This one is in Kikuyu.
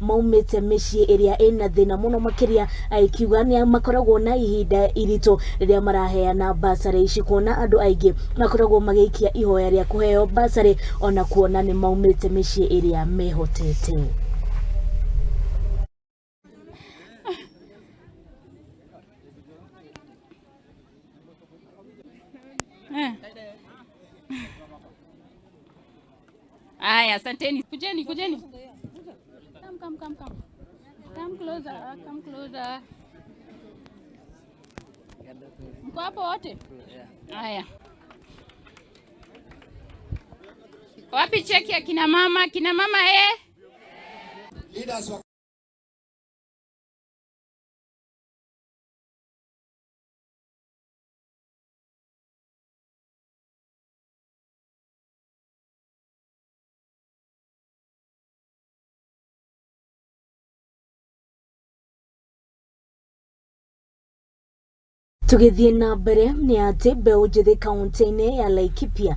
Maumĩte mĩciĩ ĩrĩa ĩna thĩna mũno makĩria, agĩkiuga nĩ makoragwo na ihinda iritũ rĩrĩa maraheana basarĩ ici, kuona andũ aingĩ makoragwo magĩikia ihoya rĩa kũheo basarĩ ona kuona nĩ maumĩte mĩciĩ ĩrĩa mehotete. Aya, asanteni. Kujeni, kujeni. Come, come, come, come. Come closer, come closer. Mko hapo wote? Haya. Wapi cheki ya kina mama? Kina mama eh? Leaders wa Tũgĩthiĩ na mbere nĩ atĩ mbeũ njĩthĩ kaunti-inĩ ya Laikipia.